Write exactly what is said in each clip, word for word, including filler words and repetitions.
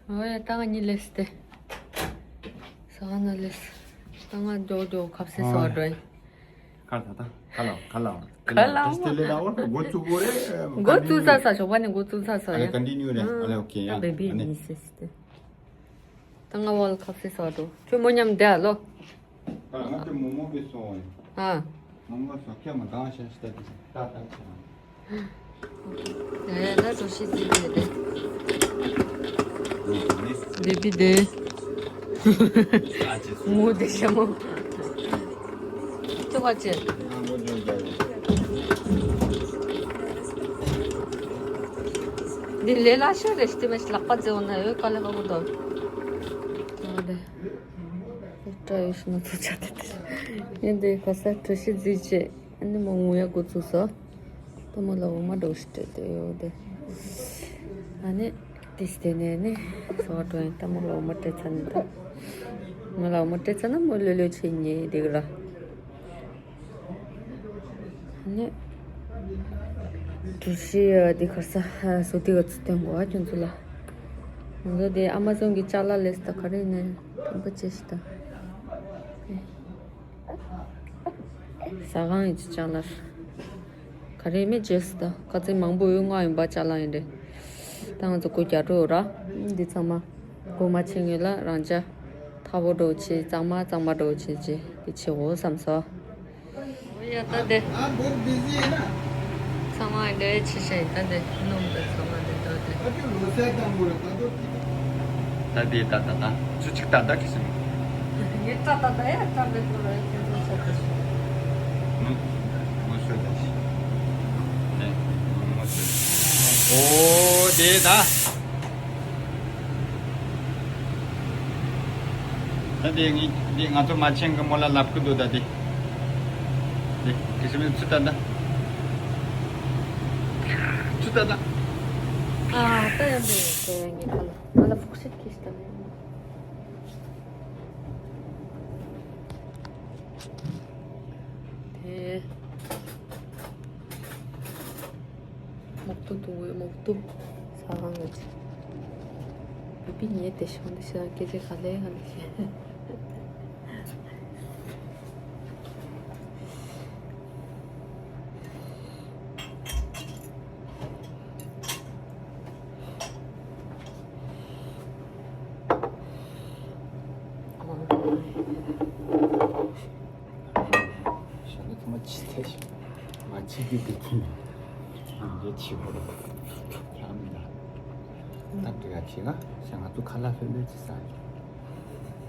ཨོ་ཡ། ད་ང་གཉིད་ལས་ཏེ། ས་ག་ན་ལས། ད་ང་ཇོ་ཇོ་ཁབ་སེ་སོ་འགྲོ་ཡིན། ཁ་ལ་ད་ད་ཁ་ལ་ཁ་ལ། ཁ་ལ་ཏེ་ལེ་ལ་འོ་འགོ་ཚུགས་གོ་རེ། འགོ་ཚུགས་ས་ས་ཞོགས་པ་ནས་འགོ་ཚུགས་ས་ས། ཨ་ལེ་ཡ། ཀན་ཊི་ནིའུ་རེད། ཨ་ལེ། ཨོ་ཁེ་ཡ། ད་བེ་བི་ཨ་ནི་གཉིད་སེ་སེ་ཏེ། ད་ང་བ་ལ་ཁབ་སེ་སོ་འགྲོ། ཁྱོད་མོ་མཉམ་བསྡད་ཨ་ལོ། ད་ང་ཚོ་མོ་མོ་བི་སོང་བ་ཡིན། ཨ། མོ་མོ་སོང་ཁྱེད་མ་གང་ཤ་ཤི་ད་དེ་ད་ད་ཆ། ཨེ་ད་གྲོ་ཞིབ་ཟིན་ཡོད་དེ། བེ་བི་དེ། ངུ་དེ་ཤ་མོ། ཐུག་པ་ཅེ། འདི་ལས་སླ་ཤོས་རེད། ཤི་མེ་ཤི་ལག་པ་རྩེ་འོ་ན་ཡོད་ག་ལེ་ག་གོ་དོ། ཨ་དེ། སྐྲ་ཡོད་ཤི་ན་ཚོ་ཆ་དེ་དེ། ཡིན་དེ་ག་ས་གྲོ་ཞིབ་ཟིན་བྱས། ཨ་ནི་མོ་ངུ་ཡ་འགོ་ཚུགས་སོ། ད་མོ་ལ་འོ་མ་འགྲོ་ཤི་སྤྲད་དེ་ཡོད་དེ། ཨ་ནི། དེ་སྟེ་ནས་ནི་སོ་བ་འགྲོ་ཡིན། ད་མོ་ལ་འོ་མ་སྤྲད་ཚར་ནི་ད། མོ་ལ་འོ་མ་སྤྲད་ཚར་ན་མོ་ལོས་ལོས་ཆེ་ཉེ་དེ་ག་ར། ཨ་ནི། གྲུ་བཞི་དེ་ག་ས་བཟོ་དེ་ག་ཚུ་སྟོན་གོ་ཨ་ཁྱོད་ཚོ་ལ། ང་ཚོ་དེ་ཨ་མ་ཛོན་གི་ཅ་ལག་ལས་ད་ག་རེ་ནས་ཐོན་པ་ཅེ་ཤི་ད། ཟ་ཁང་ཡིན་ཅི་ཅ་ལག་ག་རེ་མེད་བྱས་སུ་ད་ཁ་ཚིག་མང་པོ་ཡོད། ང་ཡིན་པ་ཅ་ལག་ཡིན་རེད། ད་ང་ཚོ་སྒོ་རྒྱག་འགྲོ་ར། འདི་ཚང་མ་སྒོ་མ་ཕྱེ་སྔོན་ལ་རང་ཅག་ཐ་བོ་འགྲོ་བྱེད། གཙང་མ་གཙང་མ་འགྲོ་བྱེད་ཅེས་འདི་བྱེད་འོ་བསམ་སོ། ཨོ་ཡ་ད་དེ། ཨ་བོད་བི་ཟི་ཡིན་ན། ཚང་མ་འདྲེ་ཆེ་ཤ་ཡིན་ད་དེ་ནོམ་དེ་ཚང་མ་དེ་ད་དེ། ཨ་ཅོ་ལོ་སའི་དང་པོ་རེད་ད་དོ། ད་དེ་ད་ད་ད་ཚུ་གཅིག་ད་ད་གི་སིམ། ངས་ད་ད་ད་ཡ་ད་མེད་དོ་ར་ཁྱེད་ཚོ་ཆ་ད་ཤི། ངོ་ངོ་ཤོད་ད་ཤི། ནས་ངོ་ངོ་ཤོད། ཨོ་དེ་ད། ད་དེ་ངས་དེ་ང་ཚོ་མ་ཆེན་གི་མོ་ལ་ལབ་ཀི་འདུག་ད་དེ། དེ་དེ་སིམ་ཚུ་ད་ད། ཚུ་ད་ད། ཨ་ད་ཡང་དེ་དེ་ངས་ཁ་ལ། ང་ལ་ཕུགས་ཤིག་གིས་བཏང་། དེ་མོག་ཏུ་དུ་བའི་མོག་ཏུ་ས་གང་གི་བི་བི་ཉེ་དེ་ཤོང་དེ་ཤ་སྐད་ཆ་ག་ལེ་ག་ལེ་བཤད། ཞལ་ལག་ཚང་མ་ཕྱི་ཐལ་ཞིག་མ་ཕྱི་རྒྱུ་དེ་ཁྱིམ་ཡང་རྒྱལ་ཆེ་བོ་རེད། ཁྱང་མི་ལ་ད་འདྲི་ག་བྱེད་ན་ཞག་ང་ཚོ་ཁ་ལག་ལྷོད་ལྷོད་ཅིག་ཟ་ཡིན།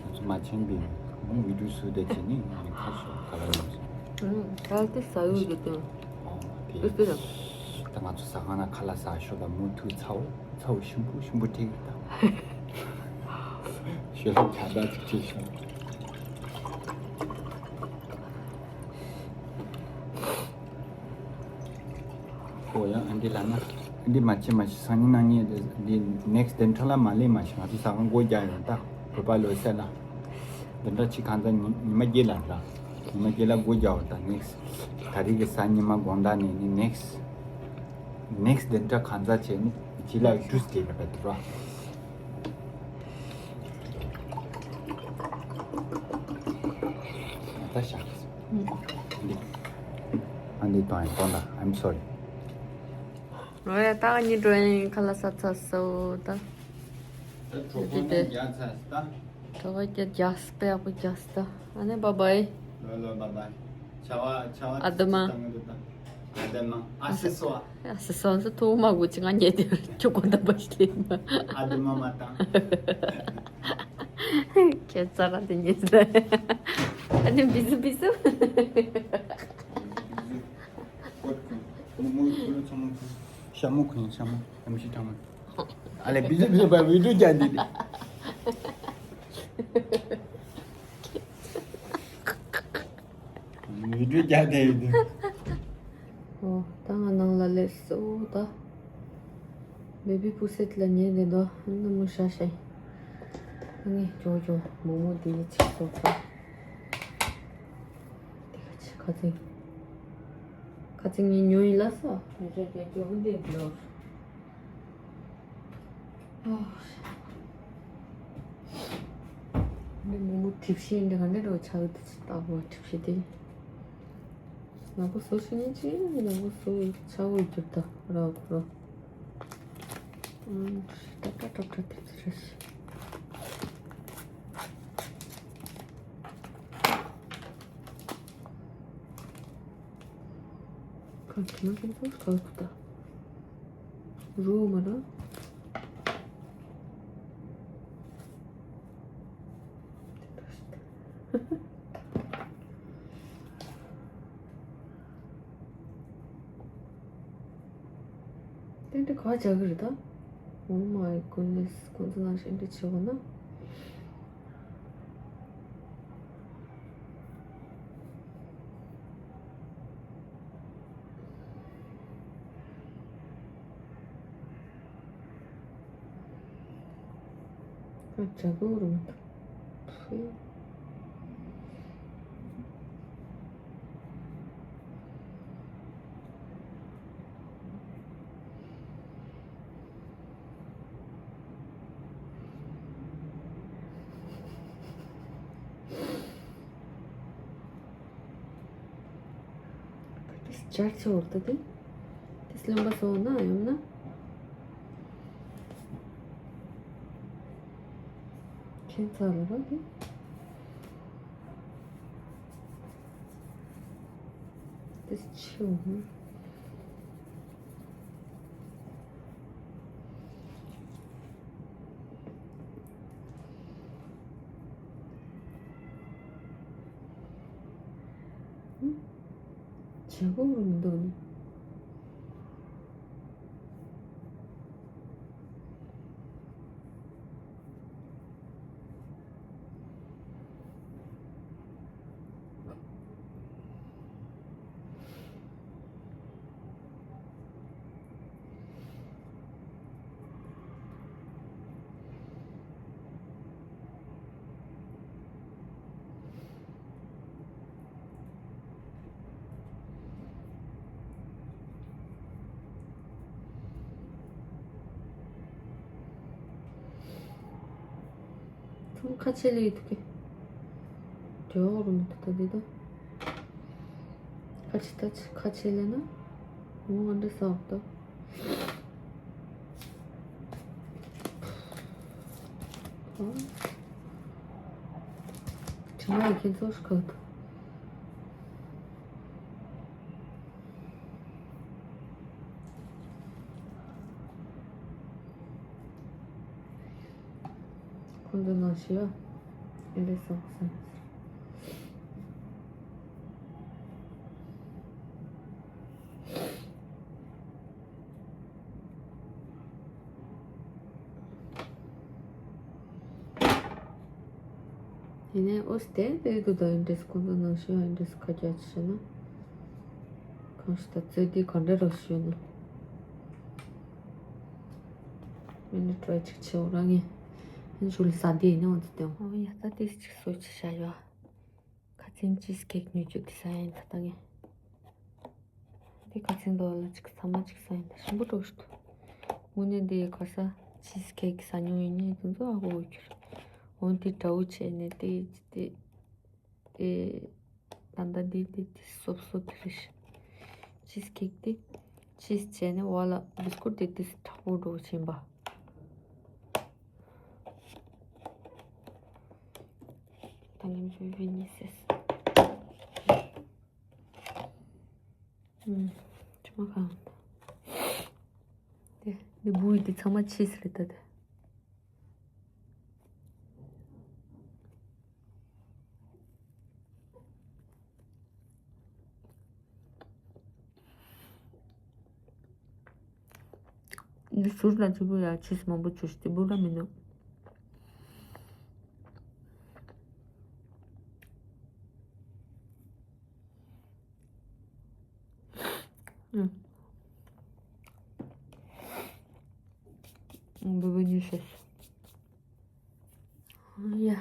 ང་ཚོ་མ་ཆེན་པའི་མི་འདུག་སུ་དེ་བྱེད་ནི་ང་ནི་ཁ་ཤོག་ག་ལ་ཡིན་ཟེར། ཨུམ། ད་དེ་ཟ་ཡོད་ཀྱི་དོན། ཨོ་དེ་ཨེ་ཟེར་ར། ད་ང་ཚོ་ཟ་ཁང་ན་ཁ་ལག་ཟ་ཤོག་ད་མུ་མཐུད་ཚ་བོ་ཚ་བོ་ཞིམ་པོ་ཞིམ་པོ་ཁྲིད་ཀྱི་ད། ཞོ་ལོ་ཁ་ད་ཅིག་ཁྲིད་ཤོག་ཨོ་ཡང་ཨ་འདི་ལ་ན་ཨ་འདི་མ་ཆེ་མ་ཤི་སང་ཉིན་གནངས་ཉིན་འདི་ནེག་སི་དེ་འཕྲོ་ལ་མ་ལེ་མ་ཤི་ང་ཚོ་ཟ་ཁང་སྒོ་རྒྱག་ཡོང་ད་བོད་པ་ལོ་སེ་ལ་འདི་འདྲ་ཅི་གང་ཚ་ཉི་ཉི་མ་བརྒྱད་ལ་འདྲ་ཉི་མ་བརྒྱད་ལ་སྒོ་རྒྱག་འོང་ད་ནེག་སི་ད་རིག་གི་ས་ཉི་མ་དགོང་དག་ནས་ནི་ནེག་སི་ནེག་སི་དེ་འདྲ་གང་ཚ་བྱས་ནི་ཇི་ལ་ཏུས་དེ་ར་བ་དུ་ར། ད་ཤག་འདི་ཨ་འདི་གཏོང་ཡིན་གཏོང་ད། I'm sorry. ཨོ་ཡ་ད་གཉིད་འགྲོ་ཡིན། ཁ་ལག་ཟ་ཚར་སོང་ད། ད་གྲོད་ཁོག་ནས་རྒྱག་ཚར་ད། གྲོད་ཁོག་རྒྱག་རྒྱག་སྤེ་ཡག་པོ་རྒྱག་ད། ཨ་ནི་bye bye. ལོ་ལོ་bye bye. ཆ་བ་ཆ་བ་ཨ་དུ་མ། ཨ་དུ་མ། ཨ་སི་སོ། ཨ་སི་སོང་སི་ཐུག་མ་གུ་ཅི་ང་ཉེ་དེ་ཁྱོད་གོ་ད་པ་ཞིག་ལེན་མ། ཨ་དུ་མ་མ་བཏང་། ཁྱེད་ཙ་ར་དེ་ཉེ་ཟེར། ཨ་ནི་བི་ཟུ་བི་ཟུ། ཤ་མོ་ཁུན་ཤ་མོ་ཨ་མི་ཤི་ཐང་མ། ཨ་ལེ་བི་ཟུ་བི་ཟུ་པ་བི་ཌིའོ་རྒྱག་འདི་ནི། བི་ཌིའོ་རྒྱག་དེ་ཡིན་འདི། ཨོ་ད་ང་ནང་ལ་སླེབས་སོང་ད། བེ་བི་པུ་སེད་ལ་ཉལ་བསྡད་འདུག་ཨ་ནི་མོ་ཤ་ཤ་ཡིན། ཨ་ནི་ཇོ་ཇོ་མོག་མོག་འདི་ནི་ཚིག་སོགས་པ། དེ་ག་ཅི་ཁ་ཚིག་ཁ་ཚིག་ངས་ཉོ་ཡིན་ལ་ས། ཨོ། གྲིབ་བཞི་འདི་ག་འདྲ་རོ་ཆགས་འདུག་ཅི་ལྟ་བུ་གྲིབ་བཞི་དེ། ནག་པོ་བཟོ་ཤེས་ནི་ཅི་ནག་པོ་བཟོ་ཆགས་འོས་གྱུར་ད་ར་གོ་ར། ཨང་ཏྲ་ཏྲ་ཏྲ་ཏྲ་ཏྲ་ཏྲ་ཞིག་གང་གི་མ་ཤེས་ཚོ་ག་ལ་ཁུ་ད། རུ་མ་ར། ཏན་ཏན་ག་བྱ་གི་རེད་ད། Oh my goodness ཁོང་ཚོ་ནང་བཞིན་འདྲ་བྱེད་དགོས་ན། ཨ་ཅག་པོ་རུ་མི་འདུག་ཕུ། ཏིས་ཅར་ཆེ་བར་ཏོ་ཏི། ཏིས་ལེན་པ་སོང་ན་ཡོང་ན། ཁྱེད་ཚ་ལ་རོ་ཏི། ཏིས་ཆེ་བ། བྱེད་སྒོ་རུ་མི་འདུག་ནི། ཚང་ཁ་ཆེ་ལེ་ཡི་འདུག་གི། དེ་འོག་རུ་མི་འདུག་ད་འདི་ད། ཁ་ཆེ་ད་ཁ་ཆེ་ལེ་ན། འོང་ཨ་འདྲ་ས་འོག་ད། དྲི་མ་ཡི་ཁྱེད་ཚོ་ཁག་ཏུ། ཁོང་ཚོ་ནང་ཞུ་ཡ། ཨེ་འདྲ་སོང་སོང་། དེ་ནས་ཨོ་སྟེ་དེ་དུ་དོ་ཨིན་ཌི་སི་ཁོང་ཚོ་ནང་ཞུ་ཨིན་ཌི་སི་ཁ་རྒྱ་ཆེ་ན། གང་ཞིག་ད་ཚོད་དེ་ག་འདྲ་རོ་ཞུ་ན། མི་ནི་ཊ་རའི་ཅིག་བྱེད་འོ་རང་ངས། ཨན་ཞུ་ལི་ས་དེ་ནི་འོ་དེ་དེ་འོ་ཡ་ད་དེ་ཅིག་གསོ་ཅིག་བྱ་ཡོད། ཁ་ཚིན་ཅིས་ཀེག་ཉོ་རྒྱུ་དེ་ས་ཡིན་ད་ལྟ་ངས། དེ་ཁ་ཚིན་དོ་ལ་ཅིག་ཚང་མ་ཅིག་ས་ཡིན་ད་ཞིམ་པོ་འགྲོ་ཞུ་དུ། དངོས་གནས་འདི་ཁ་ས་ཅིས་ཀེག་ས་ཉོ་ཡིན་ནི་དེ་ཚོ་ཨ་གོ་གྱུར། འོན་ཏེ་དྲ་བོ་བྱས་ནས་དེ་དེ་དེ་ད་ལྟ་འདི་དེ་དེ་སོབ་སོབ་དེ་རེད། ཅིས་ཀེག་དེ་ཅིས་བྱས་ནས་བ་ལ་བིས་ཀུར་དེ་དེ་དྲག་པོ་འགྲོ་བཞིན་པ། ད་ངས་བི་ནི་སེས། ཨུམ། ཅི་མ་གང་། དེ་འདི་བུ་ཡི་དེ་ཚང་མ་ཆིས་རེད་ད་དེ། འདི་ཟུར་ལ་ཅིག་པུ་ཡ་ཆིས་མང་པོ་བྱོས་ཤིག་དེ་བུ་ལ་མི་འདུག་ཨུམ། འབུ་བུ་ཉུ་ཤེས། ཡ།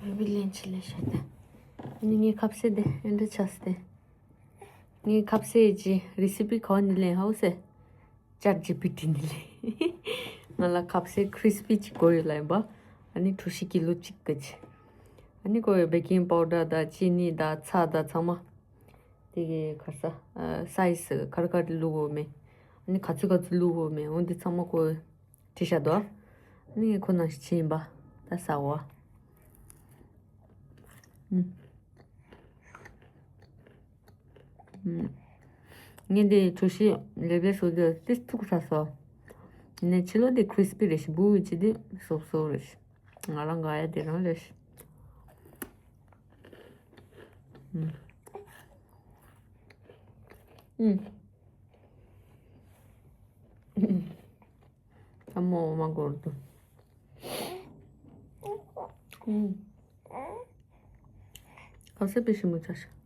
འབུ་བུ་ལེན་ཆི་ལེ་ཤ་ད། ནི་ངའི་ཁབ་སེ་དེ་ཨེ་འདྲ་ཆགས་ཏེ། ངའི་ཁབ་སེ་ཅི་རི་སི་པི་ག་བ་ནི་ལེན་ཧའོ་སེ། ཅར་ཇི་པི་ཏི་ནི་ལེན། ང་ལ་ཁབ་སེ་ཁྲིས་པི་ཅིག་དགོས་ཡོད་ལ་ཡིན་པ། ཨ་ནི་གྲོ་ཞིབ་ཀི་ལོ་གཅིག་གི་ཅི། ཨ་ནི་ཁོ་བེ་ཀིང་པའུ་ཌར་དང་ཅི་ནི་དང་ཚྭ་དང་ཚང་མ། དེ་གའི་ག་རེ་ཟ། ཨ་སའི་ཛི་ག་རེ་ག་རེ་བླུགས་ཡོད་མེད། ཨ་ནི་ག་ཚོད་ག་ཚོད་བླུགས་ཡོད་མེད། འོ་འདི་ཚང་མ་ཁོ་བྲིས་བཞག་འདུག་ཨ་ནི་ཁོ་ནང་བཞིན་བྱས་ཡིན་པ། ད་ཟ་འོ། ཨུམ། ངས་འདི་གྲོ་ཞིབ་ལེབ་ལེབ་བཟོ་རྒྱུ་དེ་ཐུག་ས་སོ། ནས་ཕྱི་ལོགས་དེ་ཁི་རི་སི་པི་རེད་ཤག་སྦུག་གི་དེ་སོབ་སོབ་རེད་ཤག་ང་རང་དགའ་ཡ་དེ་རང་རེད་ཤག་ཨུམ། ཨུམ། ཨ་མོ་མ་གོར་དུ། ཨུམ། ག་ས་པེ་ཤི་མོ་ཆ་ཤག